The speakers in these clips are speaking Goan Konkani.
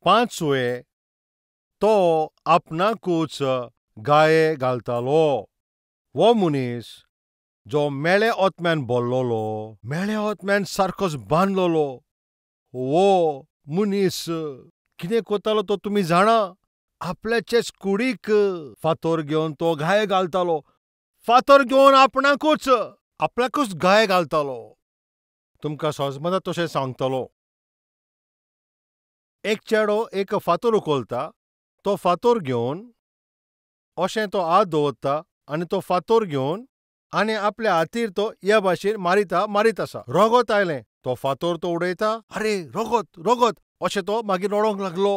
पांचवे तो आपणाकूच गाये घालतालो. हो मनीस जो मेळे ओतम्यान भरलोलो, मेळे ओतम्यान सारकोच बांदलोलो, हो मनीस कितें करतालो तो तुमी जाणा? आपल्याचेच कुडीक फातर घेवन तो घाये घालतालो. फातर घेवन आपणाकूच आपल्याकूच घाये घालतालो. तुमकां सजमता तशें सांगतलो. एक चेडो एक फातर उखलता, तो फातर घेवन अशें तो हात दवरता आनी तो फातर घेवन आनी आपल्या हातीर तो ह्या भाशेन मारिता मारीत आसा. रगत आयलें, तो फातर तो उडयता, अरे रगत रगत अशें तो मागीर रडोंक लागलो.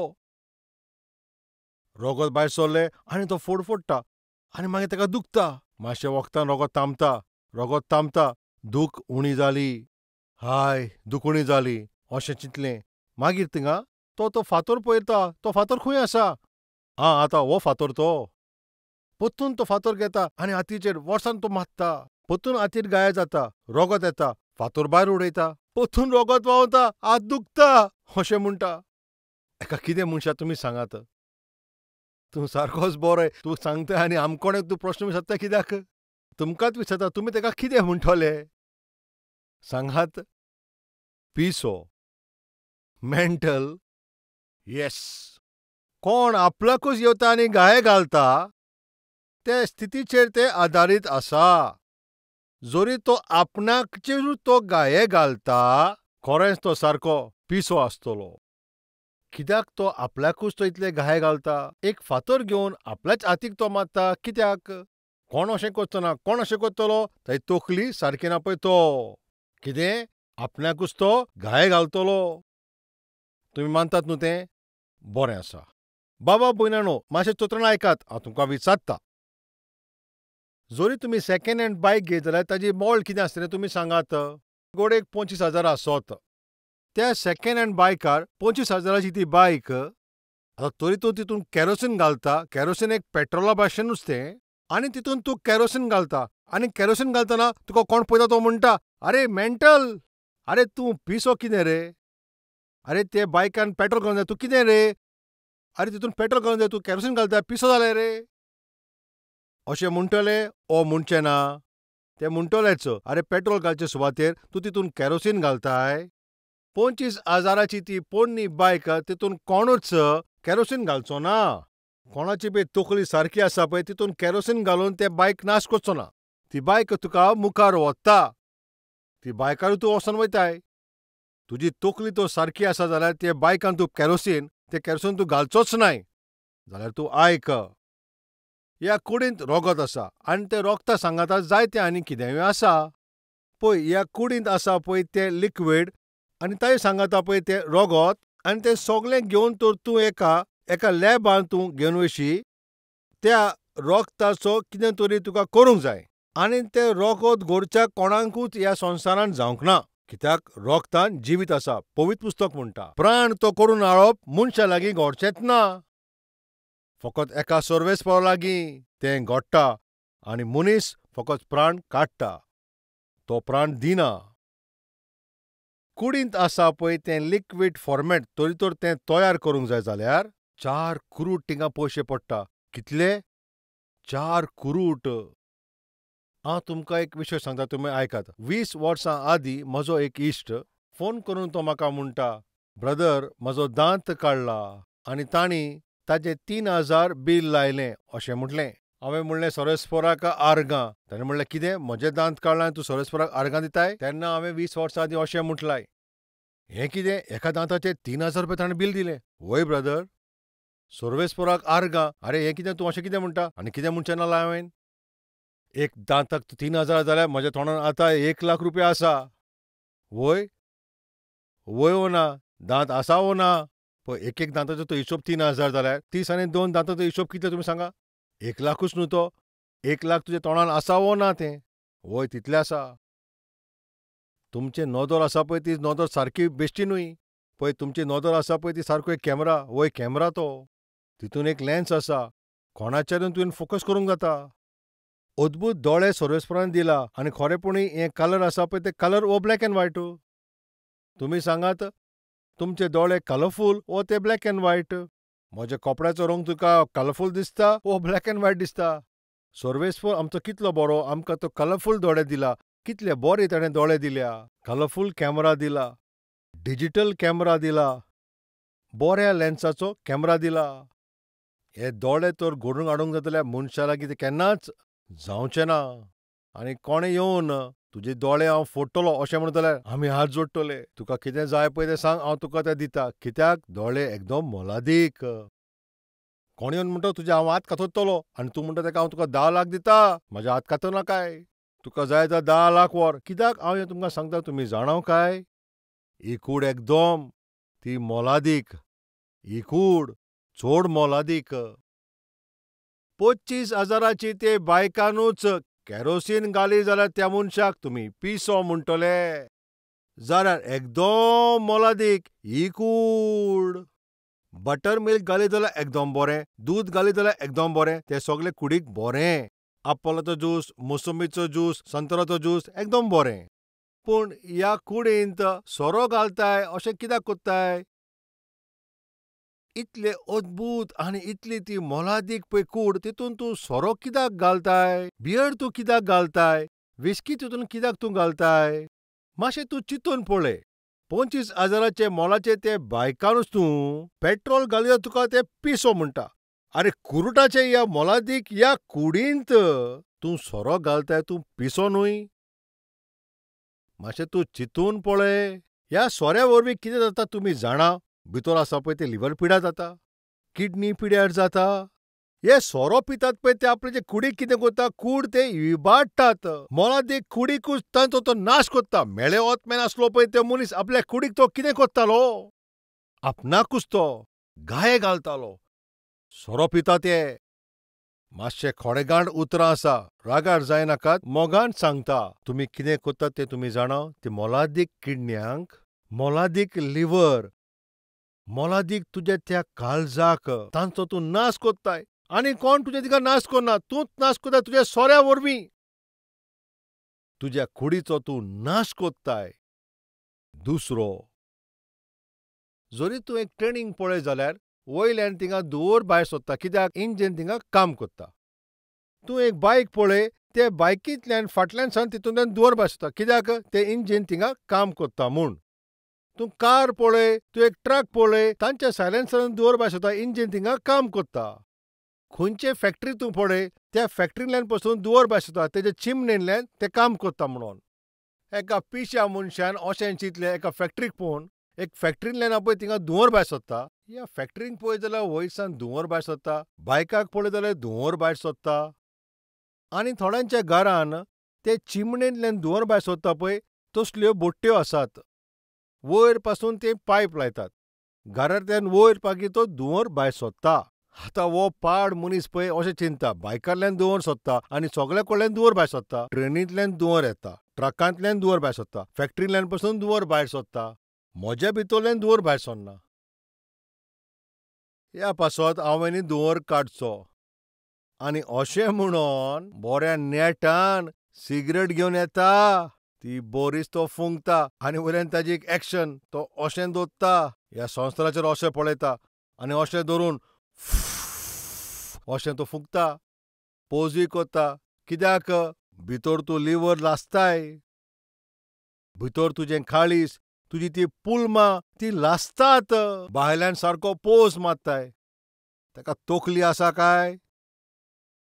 रगत भायर सरलें आनी तो फोडफोडटा आनी मागीर ताका दुखता. मातशें वखदान रगत थांबता, रगत थांबता, दूख उणी जाली, हाय दूख उणी जाली अशें चिंतलें. मागीर थिंगा तो तो फातर पळयता, तो फातर खंय आसा? आं आतां हो फातर. तो परतून तो फातर घेता आनी हातीचेर वर्सान तो मारता. परतून हातीर गाये जाता, रगत येता, फातर भायर उडयता, परतून रगत व्हांवता, हात दुखता अशें म्हणटा. एका कितें मनशा तुमी सांगात? तूं सारकोच बरो, तूं सांगता आनी आमकोणेक तूं प्रस्न विचारता कित्याक? तुमकांच विचारता, तुमी ताका कितें म्हणटले सांगात? पिसो, मेंटल. येस, कोण आपल्याकूच येता आनी घाये घालता ते स्थितीचेर ते आदारीत आसा. जरी तो आपणाचेरूच तो घाये घालता, खरेंच तो सारको पिसो आसतलो. कित्याक तो आपल्याकूच तो इतले घाये घालता? एक फातर घेवन आपल्याच हातीक तो मारता कित्याक? कोण अशें करचो ना. कोण अशें करतलो? ताची तकली सारकी ना पळय तो. कितें आपल्याकूच तो घाये घालतलो. तुमी मानतात न्हू तें? बरें आसा. बाबा भयणांनो, मातशें चोत्रणां आयकात, हांव तुमकां विचारता. जरी तुमी सेकंड हँड बायक घेत जाल्यार ताजी मोल कितें आसतलें तुमी सांगात? गोडेक 25,000 आसत. त्या सेकंड हँड बायकार 25,000ची ती बायक. आतां तरी तूं तितून कॅरोसीन घालता. कॅरोसीन एक पेट्रोला भाशेनूच तें, आनी तितून तूं कॅरोसीन घालता आनी कॅरोसीन घालतना तुका कोण पळयता तो म्हणटा, अरे मेंटल, अरे तूं पिसो कितें रे, अरे ते बायकान पेट्रोल घालूंक जाय, तूं कितें रे, अरे तितून पेट्रोल घालूंक जाय, तूं कॅरोसीन घालता, पिसो जालें रे, अशें म्हणटले? ओ म्हणचें ना. ते म्हणटलेच, अरे पेट्रोल घालचे सुवातेर तूं तितून कॅरोसीन घालताय. 25,000ची ती पोन्नी बायक, तितून कोणूच कॅरोसीन घालचो ना. कोणाची पळय तकली सारकी आसा पळय तितून कॅरोसीन घालून ते बायक नाश करचो ना. ती बायक तुका मुखार व्हरता, ती बायकारूय तूं वचोन वयताय. तुजी तकली तो सारकी आसा जाल्यार ते बायकान तूं कॅरोसीन, ते कॅरोसीन तूं घालचोच नाय. जाल्यार तूं आयक, ह्या कुडींत रगत आसा आनी तें रगता सांगाता जायतें आनी कितेंय आसा. पळय ह्या कुडींत आसा पळय तें लिक्वीड आनी ताजे सांगाता पळय तें रगत, आनी तें सगळें घेवन तर तूं एका एका लॅबान तूं घेवन वयशी, त्या रगताचो कितें तरी तुका करूंक जाय. आनी तें रगत घरच्या कोणाकूच ह्या संवसारांत जावंक ना. कित्याक रगतान जिवीत आसा. पवित्र पुस्तक म्हणटा, प्राण तो करून हाडप मनशा लागीं घडचेंच ना, फकत एका सर्वेस्परा लागीं तें घडटा आनी मनीस फकत प्राण काडटा, तो प्राण दिना. कुडींत आसा पळय तें लिक्वीड फॉर्मेट तरी तर तें तयार करूंक जाय जाल्यार 4 कुरूट थिंगा पयशे पडटा. कितले? 4 कुरूट. हांव तुमकां एक विशय सांगता, तुमी आयकात. 20 वर्सां आदीं म्हजो एक इश्ट फोन करून तो म्हाका म्हणटा, ब्रदर म्हजो दांत काडला आनी तांणी ताजें 3,000 बील लायलें अशें म्हटलें. हांवें म्हणलें सोरेस्पोराक आर्गां. ताणें म्हणलें कितें, म्हजें दांत काडलां आनी तूं सोरेस्पोराक आर्गां दिताय? तेन्ना हांवें 20 वर्सां आदीं अशें म्हटलाय. हें कितें, एका दांताचें 3,000 रुपया ताणें बील दिलें? वय ब्रदर, सोर्वेस्पोराक आर्गां. अरे हें कितें, तूं अशें कितें म्हणटा? आनी कितें म्हणचें ना हांवें? एक दांताक 3,000 जाल्यार म्हज्या तोंडान आतां 1 लाख रुपया आसा. वय वय वो ना, दांत आसा वो ना? पळय एक एक दांताचो तो हिशोब 3,000 जाल्यार 30 आनी 2 दांताचो हिशोब कितले तुमी सांगा? 1 लाखूच न्हू तो. 1 लाख तुज्या तोंडान आसा वो ना तें? वय तितलें आसा. तुमचें नदर आसा पळय ती नदर सारकी बेश्टी न्हय. पळय तुमची नदर आसा पळय ती सारको एक कॅमेरा. वय कॅमेरा तो, तितून एक लेन्स आसा, कोणाचेरूय तुवें फोकस करूंक जाता. अद्भुत दोळे सर्वेस्परान दिला आनी खरेपणी हें कलर आसा पळय ते कलर हो ब्लॅक एंड व्हायट. तुमी सांगात, तुमचे दोळे कलरफूल वो ते ब्लॅक अँड व्हायट? म्हज्या कपड्याचो रंग तुका कलरफूल दिसता वो ब्लॅक अँड व्हायट दिसता? सर्वेस्पर आमचो कितलो बरो, आमकां तो कलरफूल दोळे दिला. कितले बरे ताणें दोळे दिल्या. कलरफूल कॅमेरा दिला, डिजिटल कॅमेरा दिला, बऱ्या लेन्साचो कॅमेरा दिला. हे दोळे तर घडोवन हाडूंक जातल्या मनशा लागीं ते केन्नाच जावचें ना. आनी कोणें येवन तुजे दोळे हांव फोडटलो अशें म्हणत जाल्यार आमी हात जोडटले. तुका कितें जाय पळय तें सांग, हांव तुका तें दिता. कित्याक दोळे एकदम मोलादीक. कोण येवन म्हणटा तुजे हांव हात कातरतलो आनी तूं म्हणटा तेका हांव तुका 10 लाख दिता, म्हज्या हात कातर नाकाय, तुका जाय तर 10 लाख व्हर. कित्याक हांव हें तुमकां सांगता तुमी जाणाव काय? ही कूड एकदम ती मोलादीक, ही कूड चड मोलादीक. 25,000ची ते बायकानूच केरोसीन घाली जाल्यार त्या मनशाक तुमी पिसो म्हणटले. जाल्यार एकदम मोलादीक ही कूड. बटर मिल्क घाली जाल्यार एकदम बरें, दूद घाली जाल्यार एकदम बरें, तें सगळें कुडीक बरें. आप्पलाचो ज्यूस, मोसंबीचो ज्यूस, संत्राचो ज्यूस एकदम बरें. पूण ह्या कुडींत सोरो घालताय अशें कित्याक कोत्ताय? इतले अद्भूत आनी इतली ती मोलादीक पळय कूड, तितून तूं सोरो कित्याक घालताय? बियर तूं कित्याक घालताय? विस्की तितून कित्याक तूं घालताय? मातशें तूं चिंतून पळय. 25,000चे मोलाचे ते बायकानूच तूं पेट्रोल घालया तुका ते पिसो म्हणटा. आरे कुरुटाचे ह्या मोलादीक ह्या कुडींत तूं सोरो घालताय, तूं पिसो न्हय? मातशें तूं चिंतून पळय. ह्या सोऱ्या वरवीं कितें जाता तुमी जाणा? भितर आसा पळय ते लिवर पिड्यार जाता, किडनी पिड्यार जाता. हे सोरो पितात पळय ते आपले कुडीक कितें करता? कूड ते इबाडटात. मोलादीक कुडीकूच तांचो तो नाश करता. मेळे ओतमेन आसलो पळय ते मनीस आपल्या कुडीक तो कितें करतालो? आपणाकूच तो गाये घालतालो. सोरो पिता ते. मातशे खोडेगांड उतरां आसा, रागार जायनाकात, मोगान सांगता. तुमी कितें करतात तें तुमी जाणा? ते मोलादीक किडण्यांक, मोलादीक लिवर, मोलादीक तुज्या त्या काळजाक तांचो तूं नाश कोत्ताय. आनी कोण तुज्या तिका नाश करना, तूंच नाश करता तुज्या सोऱ्या वरवीं. तुज्या कुडीचो तूं नाश कोत्ताय. दुसरो, जरी तूं एक ट्रेनींग पळय जाल्यार वयल्यान थिंगा धुंवर भायर सोदता, कित्याक इंजिन थिंगा काम करता. तूं एक बायक पळय, ते बायकींतल्यान फाटल्यान सावन तितूंतल्यान धुंवर भायर सोदता, कित्याक ते इंजिन थिंगा काम करता म्हूण. तूं कार पळय, तूं एक ट्रक पळय, तांच्या सायलेन्सरान धुंवर भायर सोदता, इंजिन थिंगा काम करता. खंयचे फॅक्टरी तूं पळय, त्या फॅक्टरींतल्यान पसून धुंवर भायर सोदता, तेजे चिमणेंतल्यान ते काम करता म्हणून. एका पिश्या मनशान अशें चिंतलें, एका फॅक्टरीक पळोवन, एक फॅक्टरींतल्यान पळय थिंगा धुंवर भायर सोदता. ह्या फॅक्टरींक पळय जाल्यार वयरसान धुंवर भायर सोदता, बायकाक पळय जाल्यार धुंवर भायर सोदता. आनी थोड्यांच्या घरान ते चिमणेंतल्यान धुंवर भायर सोदता पळय तसल्यो बोट्यो आसात. वयर पासून ते पायप लायतात, घरांतल्यान वयर मागीर तो धुंवर भायर सोदता. आतां हो पाड मनीस पळय अशें चिंता, बायकांतल्यान धुंवर सोदता आनी सगल्या कडल्यान धुंवर भायर सोदता. ट्रेनींतल्यान धुंवर येता, ट्रकांतल्यान धुंवर भायर सोदता, फॅक्टरींतल्यान पसून धुंवर भायर सोदता. म्हज्या भितरल्यान धुंवर भायर सरना. ह्या पासत हांवें धुंवर काडचो. आनी अशें म्हणून बऱ्या नेटान सिगरेट घेवन येता, ती बरीच तो फुंकता आनी वयल्यान ताजी एक एक्शन, तो अशें दवरता, ह्या संवसाराचेर अशें पळयता आनी अशें धरून अशें तो फुंकता, पोजूय करता. कित्याक भितर तूं लिवर लासताय, भितर तुजें काळीज, तुजी ती पुलमां ती लासतात. भायल्यान सारको पोज मारताय. ताका तकली आसा काय?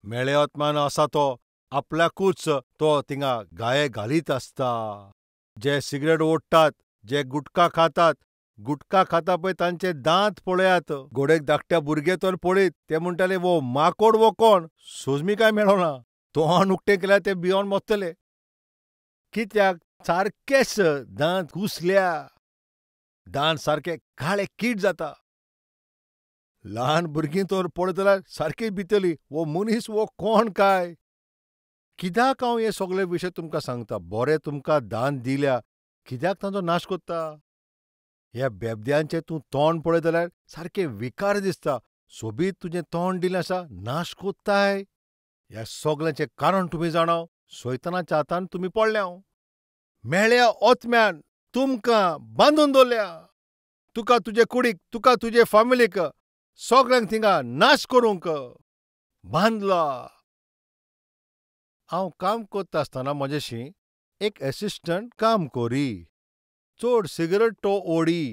मेळे आत्मान आसा तो, आपल्याकूच तो थिंगा गाये घालीत आसता. जे सिगरेट ओडटात, जे गुटखा खातात, गुटखा खाता पळय तांचे दांत पळयात. घोडेक धाकट्या भुरगे तर पळयत ते म्हणटाले वो माकोड वो कोण, सोजमी काय मेळना. तोंड उक्तें केल्यार ते भियोन मरतले. कित्याक सारकेच दांत घुसल्या, दांत सारके काळे कीट जाता. ल्हान भुरगीं तर पळयत जाल्यार सारकी भितली, वो मनीस वो कोण काय. कित्याक हांव हे सगळे विशय तुमकां सांगता? बरें तुमकां दान दिल्या, कित्याक तांचो नाश करता? ह्या बेबद्यांचें तूं तोंड पळयत जाल्यार सारकें विकार दिसता. सोबीत तुजें तोंड दिलें आसा, नाश कोत्ताय. ह्या सगळ्यांचें कारण तुमी जाणा, सैतानाच्या हातान तुमी पडल्या. मेळ्या ओतम्यान तुमकां बांदून दवरल्या. तुका तुजे कुडीक, तुका तुजे फामिलीक, सगळ्यांक थिंगा नाश करूंक बांदला. हांव काम करता आसतना म्हजेशी एक एसिस्टंट काम करी. चड सिगरेट तो ओडी.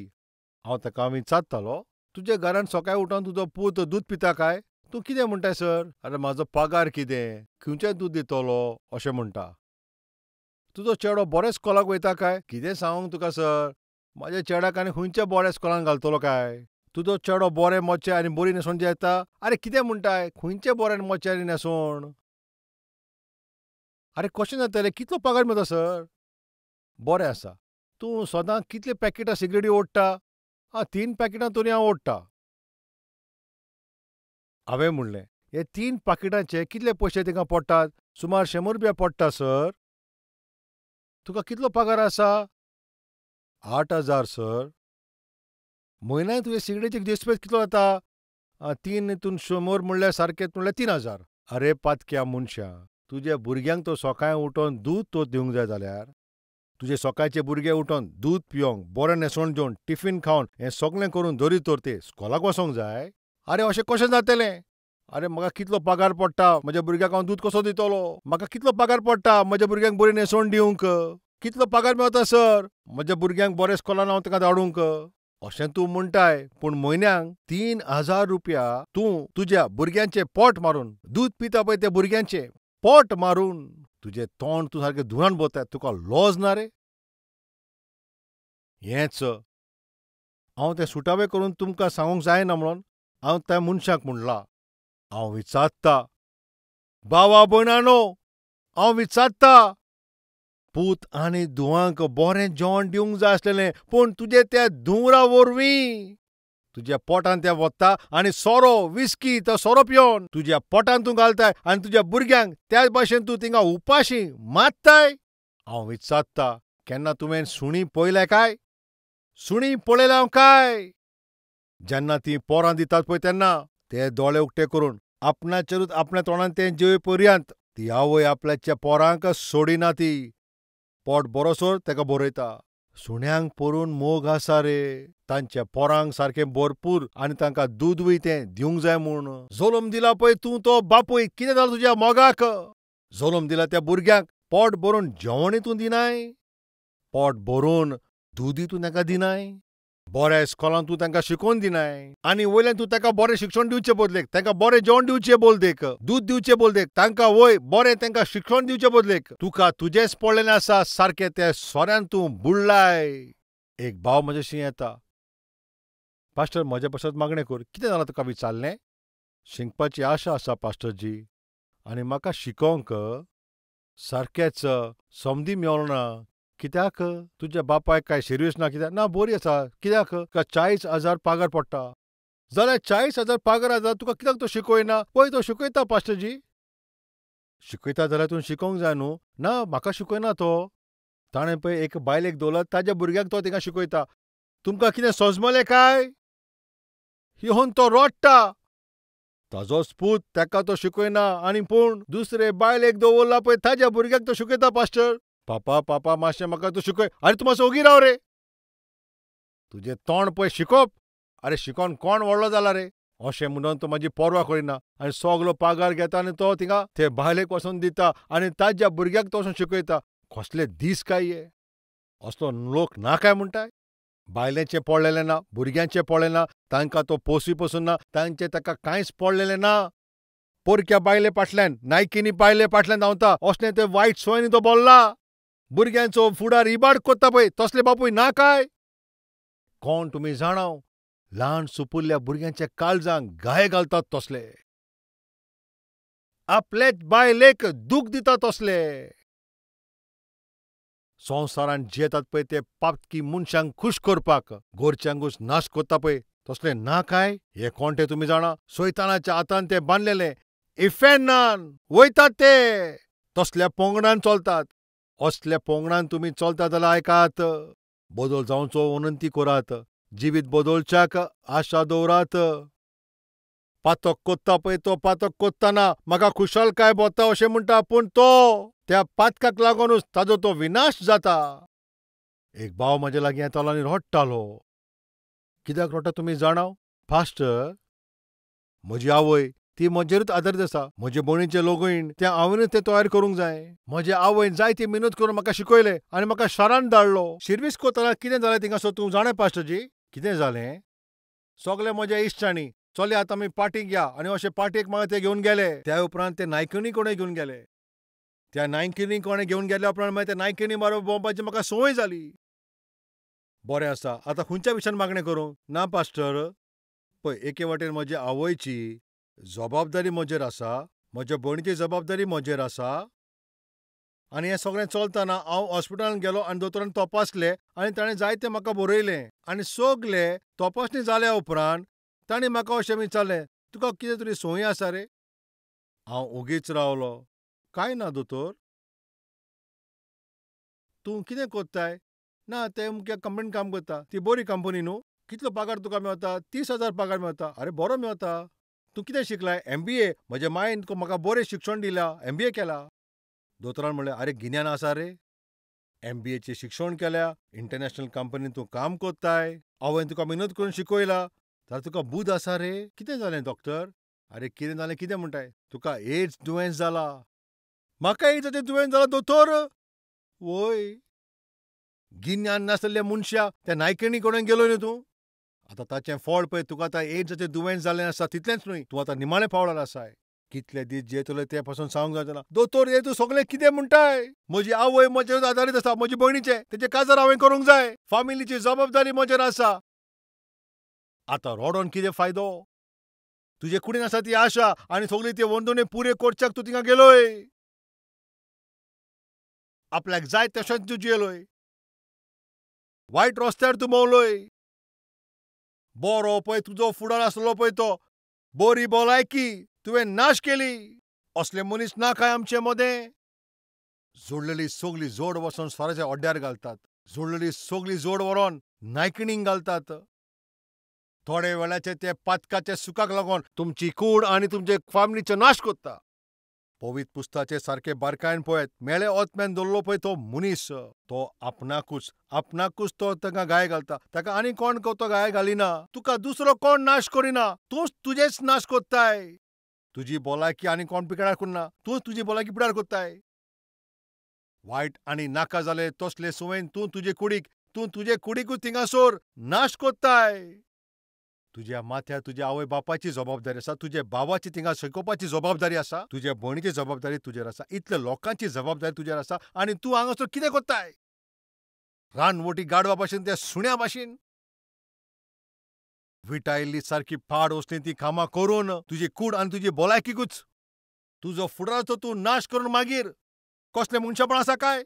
हांव ताका विचारतालो, तुज्या घरान सकाळीं उठोन तुजो पूत दूद पिता काय? तूं कितें म्हणटाय सर? अरे म्हाजो पगार कितें, खंयचें दूद दितलो अशें म्हणटा. तुजो चेडो बरें स्कॉलाक वयता काय? कितें सांगूंक तुका सर, म्हाज्या चेड्याक आनी खंयच्या बऱ्या स्कॉलान घालतलो काय? तुजो चेडो बरें मोचे आनी बरी न्हेसोवन येता? अरे कितें म्हणटाय, खंयचें बरें मोचे आनी न्हेसोण? अरे कशें जातलें, कितलो पगार मेळटा सर? बरें आसा. तूं सदां कितले पॅकेटां सिगरेटी ओडटा? आं, 3 पॅकेटां तरी हांव ओडटा. हांवें म्हणलें, हे 3 पाकिटांचे कितले पयशे तिका पडटात? सुमार 100 रुपया पडटा सर. तुका कितलो पगार आसा? 8,000 सर. म्हयन्याक तुजे सिगरेटीक दिसपेस कितलो जाता? 3 हितून 100 म्हणल्यार सारकें म्हणल्यार 3,000. अरे पातक्या मनशा, तुज्या भुरग्यांक तो सकाळीं उठोवन दूद तो दिवंक जाय जाल्यार तुजे सकाळचे भुरगे उठोवन दूद पिवंक, बरें न्हेसण जेवन, टिफीन खावन, हें सगळें करून दरी तर ते स्कॉलाक वचोंक जाय. अरे अशें कशें जातलें? अरे म्हाका कितलो पगार पडटा, म्हज्या भुरग्याक हांव दूद कसो दितलो? म्हाका कितलो पगार पडटा म्हज्या भुरग्यांक बरी न्हेसवण दिवंक? कितलो पगार मेळटा सर म्हज्या भुरग्यांक बरें स्कॉलान हांव ताका धाडूंक? अशें तूं म्हणटाय, पूण म्हयन्याक 3,000 रुपया तूं तुज्या भुरग्यांचें पोट मारून, दूद पिता पळय त्या भुरग्यांचें पोट मारून तुजें तोंड तूं सारकें धुरान भरता, तुका लॉज ना रे? हेंच हांव तें सुटावें करून तुमकां सांगूंक जायना म्हणून हांव त्या मनशाक म्हणलां. हांव विचारता भावा भयणानो, हांव विचारता, पूत आनी धुवांक बरें जेवण दिवंक जाय आसलेलें, पूण तुजे त्या धुंवरा वरवीं तुज्या पोटान तें वता आनी सोरो, विस्की, तो सोरो पिवन तुज्या पोटान तूं घालताय आनी तुज्या भुरग्यांक त्याच भाशेन तूं थिंगा उपाशी मारताय. हांव विचारता, केन्ना तुवें सुणी पळयल्या काय? सुणी पळयल्या हांव काय? जेन्ना तीं पोरां दितात पळय तेन्ना ते दोळे उक्ते करून आपणाचेरूच आपल्या तोंडान तें जेवे पर्यंत ती आवय आपल्याच्या पोरांक सोडिना, ती पोट बरोसर तेका बरयता. सुण्यांक परून मोग आसा रे, तांच्या पोरांक सारकें भरपूर आनी तांकां दूदूय तें दिवंक जाय म्हूण. जल्म दिला पळय तूं तो बापूय, कितें जालां तुज्या मोगाक? जल्म दिला त्या भुरग्यांक पोट भरून जेवणूय तूं दिनाय, पोट भरून दूदूय तूं तांकां दिनाय, बऱ्या इस्कॉलान तूं तांकां शिकोवन दिनाय, आनी वयल्यान तूं तांकां बरें शिक्षण दिवचें बदलेक, तांकां बरें जेवण दिवचें बदलेक, दूद दिवचें बदलेक, तांकां वय बरें तांकां शिक्षण दिवचें बदलेक तुका तुजेंच पडलेलें आसा सारकें त्या सोऱ्यान तूं बुडलाय. एक भाव म्हजेशी येता, पास्टर म्हज्या पासत मागणें कर. कितें जालां तुका विचारलें? शिकपाची आशा आसा पास्टरजी, आनी म्हाका शिकोवंक सारकेंच समदी मेळना. कित्याक? तुज्या बापायक काय सिरियस ना? कित्याक ना, बरी आसा. कित्याक? तुका 40,000 पगार पडटा जाल्यार 40,000 पगार आसा, तुका कित्याक तो शिकयना? पळय तो शिकयता पास्टरजी. शिकयता जाल्यार तूं शिकोवंक जाय न्हू. ना, म्हाका शिकयना तो. ताणें पळय एक बायलेक दवरला, ताज्या भुरग्यांक तो तिका शिकयता. तुमकां कितें सोजमलें काय? येवन तो रडटा, ताजोच पूत ताका तो शिकयना, आनी पूण दुसरे बायलेक दवरला पळय ताज्या भुरग्याक तो शिकयता. पास्टर, पापा पापा मातशें म्हाका तूं शिकय. अरे तूं मातसो ओगी राव रे, तुजें तोंड पळय शिकोवप. अरे शिकोवन कोण व्हडलो जाला रे? अशें म्हणून तो म्हाजी पर्वा करिना आनी सगलो पगार घेता आनी तो थिंगा ते बायलेक वचोन दिता आनी ताज्या भुरग्याक तो वचोन शिकयता. कसले दीस काय हे? असलो लोक ना काय म्हणटाय? बायलेचें पडलेलें ना, भुरग्यांचें पडलें ना, तांकां तो पोसूय पसून ना, तांचें ताका कांयच पडलेलें ना. पोरक्या बायले फाटल्यान, नायकिनी बायले फाटल्यान धांवता, असलें ते वायट सोयनी तो बोल्ला. भुरग्यांचो फुडार इबाड कोत्ता पळय तसले बापूय ना काय? कोण तुमी जाणाव, ल्हान सुपुल्ल्या भुरग्यांच्या काळजांक घाये घालतात तसले, आपलेच बायलेक दूख दितात तसले. संवसारान जियेतात पळय ते पापकी मनशांक खूश करपाक गोरच्यांकूच नाश कोत्ता पळय तसले ना काय? हे कोण ते तुमी जाणा? सैतानाच्या हातान ते बांदलेले इफेर्नान वयतात ते, तसल्या पोंगडान चलतात. असल्या पोंगडान तुमी चलता जाल्यार आयकात, बदल जावचो विनंती करात, जिवीत बदलच्याक आशा दवरात. पातक कोत्ता पळय तो पातक कोत्ताना म्हाका खुशालकाय भोंवता अशें म्हणटा, पूण तो त्या पातकाक लागूनच ताजो तो विनाश जाता. एक भाव म्हजे लागीं येतालो आनी रडटालो, कित्याक रडटा तुमी जाणाव? पास्टर, म्हजी आवय ती म्हजेरूच आदारीत आसा. म्हजे भयणीचें लगीन तें हांवेनूच तें तयार करूंक जाय. म्हजे आवयन जायती मेहनत करून म्हाका शिकयलें आनी म्हाका शारांत धाडलो. शिर्वीस करतना कितें जालें थिंगासर तूं जाणा पास्टरजी? कितें जालें? सगळे म्हज्या इश्टांनी चले आतां आमी पार्टीक या आनी अशे पार्टीक म्हाका ते घेवन गेले. त्या उपरांत ते नायकिणी कोणें घेवन गेले. त्या नायकिणी कोणें घेवन गेल्या उपरांत मागीर त्या नायकिणी बरोबर भोंवपाची म्हाका संवय जाली. बरें आसा, आतां खंयच्या विशयान मागणें करूं? ना पास्टर, पळय एके वाटेन म्हजे आवयची जबाबदारी म्हजेर आसा, म्हज्या भयणीची जबाबदारी म्हजेर आसा आनी हें सगळें चलतना हांव हॉस्पिटलांत गेलो आनी दोतोरान तपासलें आनी ताणें जायतें म्हाका बरयलें आनी सगलें तपासणी जाल्या उपरांत ताणें म्हाका अशें विचारलें, तुका कितें तरी संवय आसा रे? हांव ओगीच रावलो. कांय ना दोतोर. तूं कितें कोत्ताय? ना ते अमक्या कंपनीन काम करता. ती बरी कंपनी न्हू? कितलो पगार तुका मेवता? 30,000 पगार मेवता. आरे बरो मेवता. तूं कितें शिकलाय? MBA. म्हज्या मायन म्हाका बरें शिक्षण दिलां, MBA केला. दोतोरान म्हणलें, आरे गिन्यान आसा रे, MBAचें शिक्षण केल्या, इंटरनॅशनल कंपनीन तूं काम कोत्ताय, आवयन तुका मेहनत करून शिकयला, जाल्यार तुका बूद आसा रे. कितें जालें डॉक्टर? आरे कितें जालें कितें म्हणटाय? तुका एड्स दुयेंस जाला. म्हाका एड्साचें दुयेंस जाला दोतोर? वय, गिन्यान नासलेल्या मनशा त्या नायकिणी कडेन गेलो न्हू तूं. आतां ताचें फळ पळय, तुका आतां एड्साचें दुयेंस जालें आसा. तितलेंच न्हय, तूं आतां निमाणें पावलार आसाय. कितले दीस जियेतले ते पासून सांगूंक जावचें ना. दोतोर, हे तूं सगळें कितें म्हणटाय? म्हजी आवय म्हजेर आदारीत आसा, म्हजी भयणीचें, तेजें काजार हांवें करूंक जाय, फामिलीची जबाबदारी म्हजेर आसा. आतां रडोन कितें फायदो? तुजे कुडीन आसा ती आशा आनी सगळी ती वंदोवणी पुरे करच्याक तूं थिंगा गेलोय. आपल्याक जाय तशेंच तूं जियेलोय. वायट रस्त्यार तूं भोंवलोय. बरो पळय तुजो फुडार आसलो पळय तो, बरी भलायकी तुवें नाश केली. असले मनीस ना काय आमचे मदें? जोडलेली सगली जोड वचोन सोराच्या अड्ड्यार घालतात, जोडलेली सगली जोड व्हरोन नायकिणींक घालतात. थोडे वेळाचे ते पातकाचे सुखाक लागून तुमची कूड आनी तुमचे फामिलीचो नाश करता. पवित्र पुस्ताचे सारके बारकायेन पळयत मेळे ओतम्यान दवरलो पळय तो मनीस, तो आपणाकूच आपणाकूच तो ताका गाय घालता. ताका आनी कोण तो गाय घालिना. तुका दुसरो कोण नाश करिना, तूंच तुजेच नाश कोत्ताय. तुजी भलायकी आनी कोण पिड्यार करना, तूंच तुजी भलायकी पिड्यार कोत्ताय. वायट आनी नाका जाले तसले संवयेन तूं तुजे कुडीक, तूं तुजे कुडीकूच थिंगासर नाश कोत्ताय. तुज्या माथ्यार तुज्या आवय बापायची जबाबदारी आसा, तुज्या बाबाची थिंगा शिकोवपाची जबाबदारी आसा, तुज्या भयणीची जबाबदारी तुजेर आसा, इतले लोकांची जबाबदारी तुजेर आसा आनी तूं हांगासर कितें कोत्ताय? रानवटी गाडवा भाशेन, त्या सुण्या भाशेन विटायल्ली सारकी पाड वसली ती कामां करून तुजी कूड आनी तुजी भलायकीकूच तुजो फुडाराचो तूं नाश करून मागीर कसलें मनशापण आसा काय?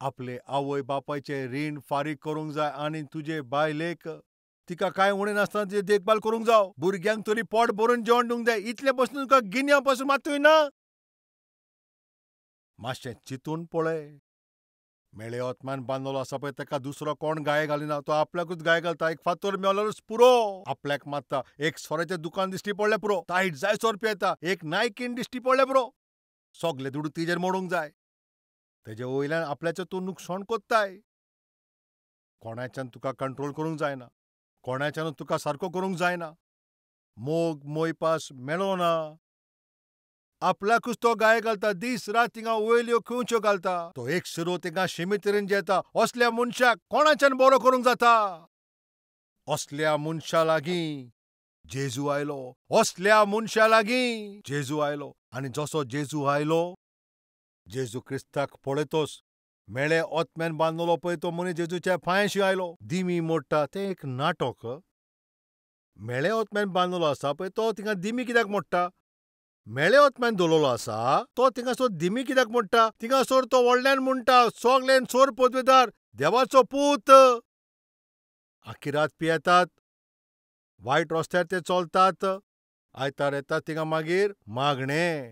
आपले आवय बापायचें रीण फारीक करूंक जाय आनी तुजे बायलेक तिका कांय उणें नासतना तिची देखभाल करूंक जाव. भुरग्यांक तरी पोट भरून जेवण दिवंक जाय. इतलें पसून तुका गिन्या पासून मात्तूय ना. मातशें चिंतून पळय. मेळे ओतमान बांदलो आसा पळय ताका दुसरो कोण गाय घालिना, तो आपल्याकूच गाय घालता. एक फातर मेवल्यारूच पुरो आपल्याक मारता. एक सोऱ्याचें दुकान दिश्टी पडलें पुरो, तायट जायसर पियेता. एक नायकीन दिश्टी पडलें पुरो, सगले दुडू तिजेर मोडूंक जाय. तेजे वयल्यान आपल्याचें तूं नुकसाण कोत्ताय. कोणाच्यान तुका कंट्रोल करूंक जायना, कोणाच्यान तुका सारको करूंक जायना. मोग मोयपास मेळो ना, आपल्याकूच तो गाय घालता. दीस रात थिंगा वयल्यो खुंवच्यो घालता. तो एक सुरो थिंगा शिमी तरेन जेता. असल्या मनशाक कोणाच्यान बरो करूंक जाता? असल्या मनशा लागीं जेजू आयलो. असल्या मनशा लागीं जेजू आयलो आनी जसो जेजू आयलो, जेजू क्रिस्ताक पळयतोच मेळे ओतम्यान बांदलो पळय तो मनीस जेजूच्या पांयांशी आयलो. दिमी मोडटा तें एक नाटक. मेळे ओतम्यान बांदलो आसा पळय तो थिंगा दिमी कित्याक मोडटा? मेळे ओतम्यान दवरलेलो आसा तो थिंगासर दिमी कित्याक मोडटा? थिंगासर तो व्हडल्यान म्हणटा, सगल्यान सोर पदवेदार देवाचो पूत. आखी रात पियेतात, वायट रस्त्यार ते चलतात. आयतार येतात थिंगा मागीर मागणें.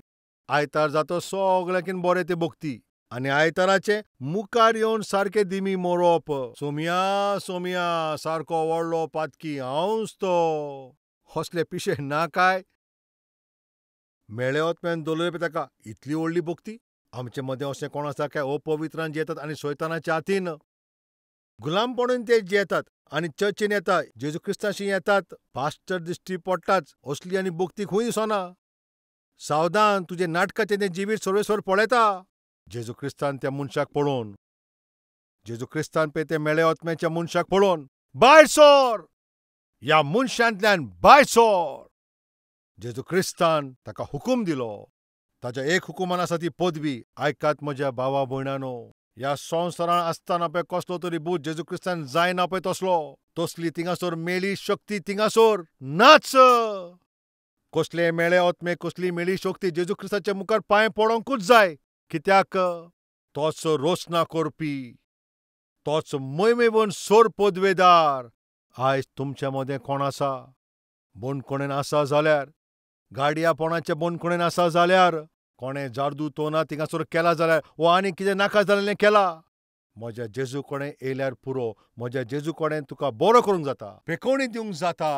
आयतार जाता सगळ्यांकीन बरें ते भोगती आनी आयताराचें मुखार येवन सारकें दिमी मोरप. सोमया सोमया सारको व्हडलो पातकी हांवच तो. असले पिशे ना काय? मेळे ओतम्यान दवरले पळय ताका इतली व्हडली भोगती. आमचे मदें अशें कोण आसा काय अपवित्रान जियेतात आनी सैतानाच्या हातीन गुलामपणून ते जियेतात आनी चर्चीन येता, जेजू क्रिस्ताशी येतात, पास्टर दिश्टी पडटाच, असली आनी भक्ती खंय दिसना. सावधान, तुजें नाटकाचें तें जिवीत सर्वेस्पर पळयता. जेजू क्रिस्तान त्या मनशाक पळोवन, जेजू क्रिस्तान पळय ते मेळे आत्म्याच्या मनशाक पळोवन, भायर सर, ह्या मनशांतल्यान भायर सर. जेजू क्रिस्तान ताका हुकूम दिलो. ताच्या एक हुकुमान आसा ती पदवी. आयकात म्हज्या भावा भयणानो, ह्या संवसारांत आसतना पळय कसलो तरी भूत जेजू क्रिस्तान जायना पळय तसलो, तसली थिंगासर मेळी शक्ती थिंगासर नाच. कसले मेळे आत्मे, कसली मेळी शक्ती जेजू क्रिस्ताच्या मुखार पांय पडोंकूच जाय. कित्याक तोच रोसना करपी, तोच मोहिमेवन सोर पदवेदार. आयज तुमच्या मदें कोण आसा बंदखणेन आसा जाल्यार, गाडयापणाचे बंदखणेन आसा जाल्यार, कोणें जादू तोना थिंगासर केला जाल्यार, वो आनी कितें नाका जाल्लें केला, म्हज्या जेजू कडेन येयल्यार पुरो. म्हज्या जेजू कडेन तुका बरो करूंक जाता, पेकोवणी दिवंक जाता.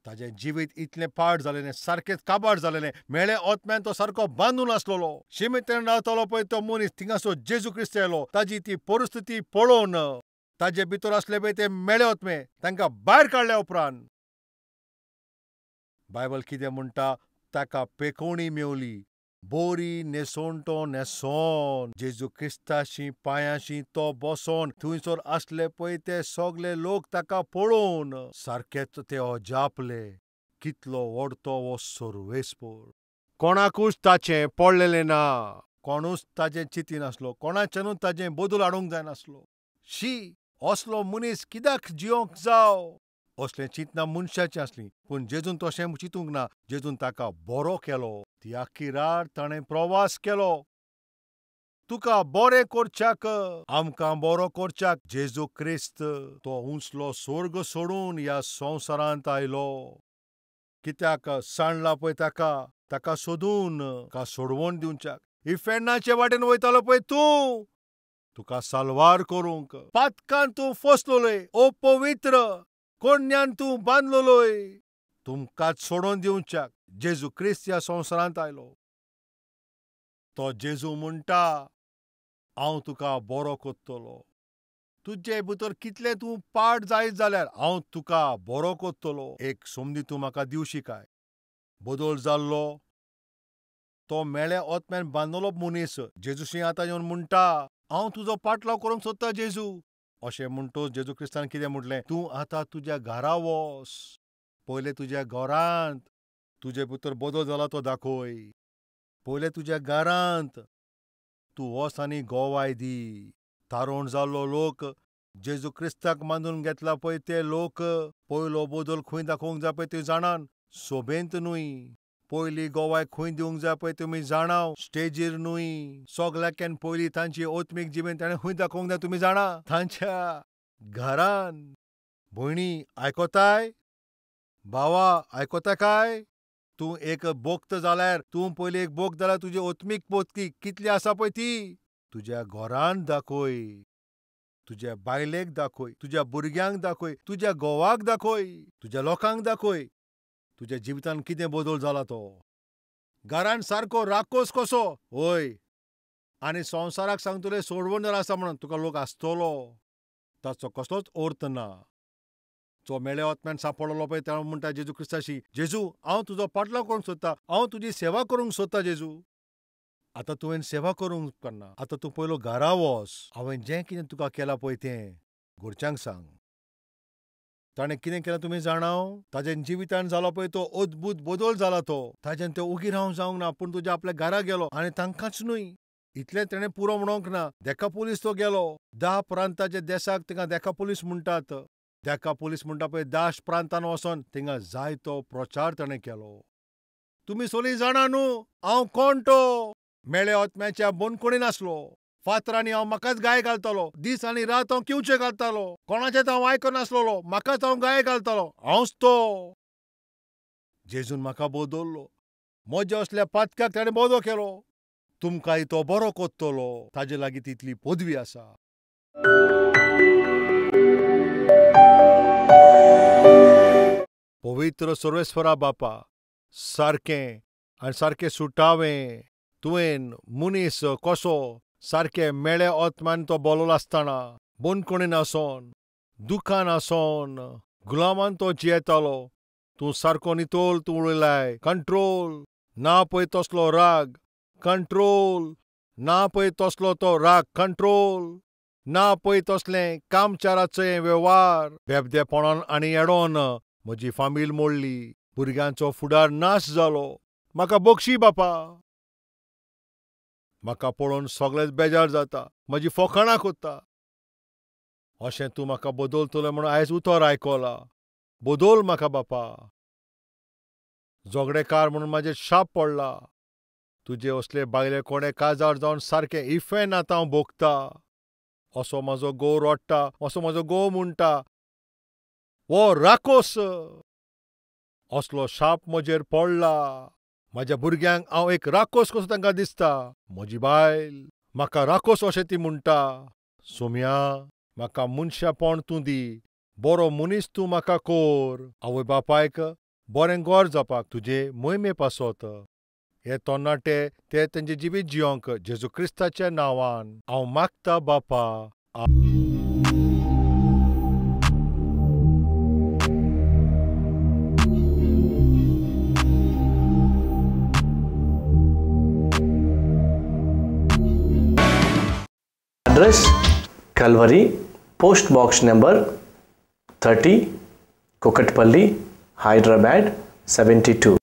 ताजें जिवीत इतलें पाड जालेलें, सारकेंच काबार जालेलें, मेळे आत्म्यान तो सारको बांदून आसलेलो. शिमेतेन रावतालो पळय तो मनीस, थिंगासर जेजू क्रिस्त येयलो. ताजी ती परिस्थिती पळोवन ताजे भितर आसले पळय ते मेळे आत्मे तांकां भायर काडल्या उपरांत बायबल कितें म्हणटा, ताका पेकोवणी मेवली, बोरी न्हेसोवन तो न्हेसोन जेजू क्रिस्ताशी पांयांशी तो बसोन थंयसर आसले पळय ते सगळे लोक ताका पळोवन सारकेच ते अजापले, कितलो व्हड तो हो सर्वेस्पर. कोणाकूच ताचें पडलेलें ना, कोणूच ताजें चिंतिनासलो, कोणाच्यानूच ताजें बदल हाडूंक जायनासलो. शी, असलो मनीस कित्याक जियोंक जाव, असलें चिंतना मनशाचें आसलीं. पूण जेजून तशें चिंतूंक ना. जेजून ताका बरो केलो. ती आख्खी रात ताणें प्रवास केलो. तुका बरें करच्याक, आमकां बरो करच्याक जेजू क्रिस्त तो उंचलो स्वर्ग सोडून ह्या संवसारांत आयलो. कित्याक सांडला पळय ताका, ताका सोदून का सोडवण दिवच्याक. इफेर्नाचे वाटेन वयतालो पळय तूं, तुका साल्वार करूंक. पातकान तूं फसलोय, अपवित्र कोण्यान तूं बांदलोय, तुमकांच सोडून दिवच्याक जेजू क्रिस्त ह्या संवसारांत आयलो. तो जेजू म्हणटा, हांव तुका बरो करतलो. तुजे भितर कितलें तूं पाड जायत जाल्यार हांव तुका बरो करतलो. एक संदी तूं म्हाका दिवशी काय. बदल जाल्लो तो मेळ्या आत्म्यान बांदलो मनीस जेजूशी आतां येवन म्हणटा, हांव तुजो पाटलाव करूंक सोदता जेजू. अशें म्हणटच जेजू क्रिस्तान कितें म्हटलें, तूं आतां तुज्या घरा वच, पयलें तुज्या घरांत तुजे भितर बदल जाला तो दाखय. पयलें तुज्या घरांत तूं वच आनी गोवाय दी. तारोण जाल्लो लोक जेजू क्रिस्ताक मानून घेतला पळय ते लोक पयलो बदल खंय दाखोवंक जाय पळय तुमी जाणान, सोबेंत न्हय. पयली गोवाय खंय दिवंक जाय पळय तुमी जाणाव, स्टेजीर न्हय. सगल्याच्यान पयलीं तांची आत्मीक जिबेन ताणें खंय दाखोवंक जाय तुमी जाणा, तांच्या घरान. भयणी आयकोताय, भावा आयकोता काय? तूं एक भक्त जाल्यार, तूं पयलीं एक भक्त जाल्यार तुजी आत्मीक भक्ती कितली आसा पळय ती तुज्या घरान दाखय, तुज्या बायलेक दाखय, तुज्या भुरग्यांक दाखय, तुज्या घोवाक दाखय, तुज्या लोकांक दाखय तुज्या जिवितान कितें बदल जाला तो. घरान सारको राकोस कसो हय, आनी संवसाराक सांगतले सोडवणदार आसा म्हणून तुका लोक आसतलो, ताचो कसलोच अर्थ ना. जो मेळे आत्म्यान सांपडलो पळय त्या म्हणटा जेजू क्रिस्ताशी, जेजू हांव तुजो पाटलाव करूंक सोदता, हांव तुजी सेवा करूंक सोदता जेजू. आतां तुवें सेवा करूंक उपकारना, आतां तूं पयलो घरा वच, हांवें जें कितें तुका केलां पळय तें घरच्यांक सांग. ताणें कितें केलां तुमी जाणाव? ताज्या जिवितान जालो पळय तो अद्भूत बदल जाला तो. ताज्यान तो ओगी रावंक जावंक ना, पूण तुज्या आपल्या घरा गेलो. आनी तांकांच न्हय, इतलें ताणें पुरो म्हणोंक ना, देकापोलीस तो गेलो. 10 प्रांताच्या देसाक तांकां देकापोलीस म्हणटात. देकापोलीस म्हणटा पळय 10 प्रांतान वचोन थिंगा जायतो प्रचार ताणें केलो. तुमी सगळीं जाणा न्हू हांव कोण तो. मेळे आत्म्याच्या बंदखणीन आसलो, फातरांनी हांव म्हाकाच गाय घालतालो, दीस आनी रात हांव किवचे घालतालो, कोणाचेंच हांव आयकनासलोलो, म्हाकाच हांव गाय घालतालो, हांवच तो. जेजून म्हाका बदल्लो, म्हज्या असल्या पातकाक ताणें बदल केलो. तुमकांय तो बरो कोत्तलो, ताजे लागीं तितली पदवी आसा. पवित्र सर्वेस्परा बापा, सारकें आनी सारकें सुटावें तुवें मनीस कसो सारकें मेळे आत्म्यान तो बोललो आसतना बंदखणीन आसोन दुकान आसोन गुलामान तो जियेतालो. तूं सारको नितोल तूं उडयलाय कंट्रोल ना पळय तसलो राग कंट्रोल ना पळय तसलो तो राग कंट्रोल ना पळय तसलें कामचाराचें वेव्हार. बेबदेपणान आनी येडोन म्हजी फामील मोडली. भुरग्यांचो फुडार नाश जालो. म्हाका बक्षी बापा. म्हाका पळोवन सगळेच बेजार जाता. म्हजी फोकाणां कोत्ता. अशें तूं म्हाका बदलतलो म्हूण आयज उतर आयकलां. बदल म्हाका बापा. झगडेकार म्हणून म्हाजेर शाप पडला. तुजे असले बायले कोणे काजार जावन सारकें इफेन आतां हांव भोगता. असो म्हाजो घोव रडटा, असो म्हाजो घोव म्हणटा, हो राकोस. असलो शाप म्हजेर पडला. म्हाज्या भुरग्यांक हांव एक राकोस कसो तांकां दिसता. म्हजी बायल म्हाका राकोस अशें ती म्हणटा. सोम्या म्हाका मनशापण तूं दी. बरो मनीस तूं म्हाका कोर. आवय बापायक बरें घर जावपाक तुजे मोहिमे पासत. हे तरणाटे ते तेंचे जिवीत जियोंक जेजू क्रिस्ताच्या नांवान हांव मागता बापा. Address Calvary, post box number 30, Kukatpally, Hyderabad 72.